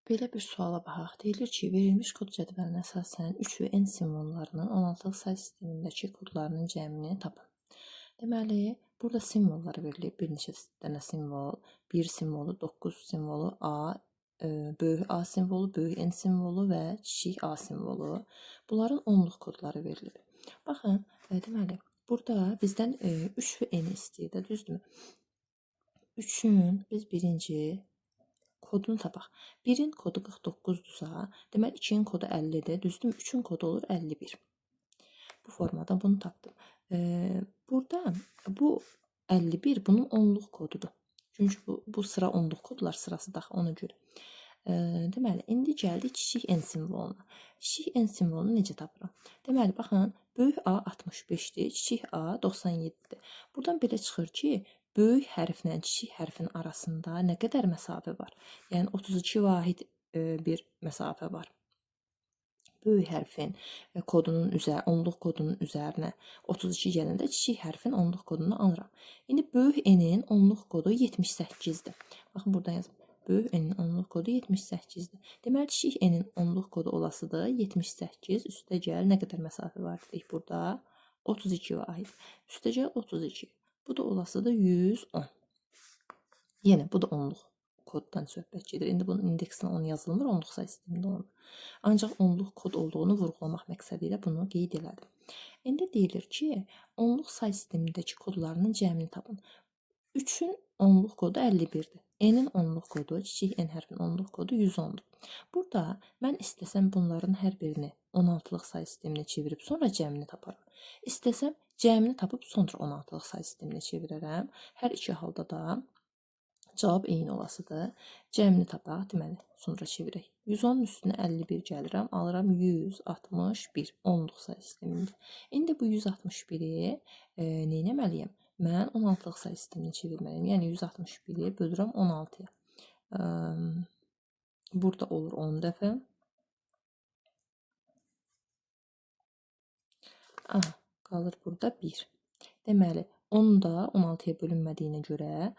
Belə bir suala baxaq. Deyilir ki, verilmiş kod cədvəlinə əsasən 3 və n simvollarının 16-lıq say sistemindəki kodlarının cəmini tapın. Deməli, burada simvollar verilib, bir neçə dənə simvol. 1 simvolu, 9 simvolu, A, böyük A simvolu, böyük N simvolu və kiçik A simvolu. Bunların onluq kodları verilib. Baxın, deməli, burada bizdən 3 və n istəyir də, düzdürmü? 3-ün biz birinci kodunu tapaq. 1-in kodu 49-dursa, deməli 2-in kodu 50-dir, düzdürmü? 3-ün kodu olur 51. Bu formada bunu tapdım. Burada bu 51 bunun onluq kodudur. Çünki bu sıra onluq kodlar sırasıdır axı, ona görə. Deməli, indi gəldik kiçik n simvoluna. Kiçik n simvolunu necə tapıram? Deməli, baxın, böyük A 65-dir, kiçik A 97-dir. Buradan belə çıxır ki, böyük hərflə kiçik hərfin arasında nə qədər məsafə var? Yəni 32 vahid bir məsafə var. Böyük hərfin kodunun üzərinə, onluq kodunun üzərinə 32 gələndə kiçik hərfin onluq kodunu alıram. İndi böyük N-in onluq kodu 78-dir. Baxın, buradan yazım. Böyük N-in onluq kodu 78-dir. Deməli, kiçik N-in onluq kodu olasıdır 78. Üstəgəl nə qədər məsafə var dedik burada? 32 vahid. Üstəgəl 32. Bu da olasıdır 110. Yenə bu da onluq koddan söhbət gedir. İndi bunun indeksinə 10 yazılmır, onluq say sistemində olmur. Ancaq onluq kod olduğunu vurğulamaq məqsədi ilə bunu qeyd elədim. İndi deyilir ki, onluq say sistemindəki kodlarının cəmini tapın. 3-ün onluq kodu 51-dir. N-in onluq kodu, kiçik N hərfinin onluq kodu 110-dur. Burada mən istəsəm bunların hər birini 16-lıq say sisteminə çevirib sonra cəmini taparam. İstəsəm cəmini tapıb sonra 16-lıq say sisteminə çevirərəm. Hər iki halda da cavab eyni olasıdır. Cəmini tapaq, deməli, sonra çevirək. 110-un üstünə 51 gəlirəm, alıram 161 onluq say sistemində. İndi bu 161-i nə etməliyəm? Mən 16-lıq say sisteminə çevirməliyəm. Yəni 161-i bölürəm 16-ya. Burada olur 10 dəfə. Aha, qalır burada 1. Deməli, 10 da 16-ya bölünmədiyinə görə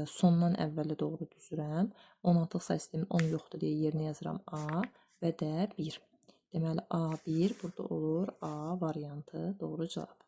sondan əvvələ doğru düzürəm. 16-lıq say sisteminin 10 yoxdur deyə yerinə yazıram A və də 1. Deməli, A1 burada olur A variantı doğru cavab.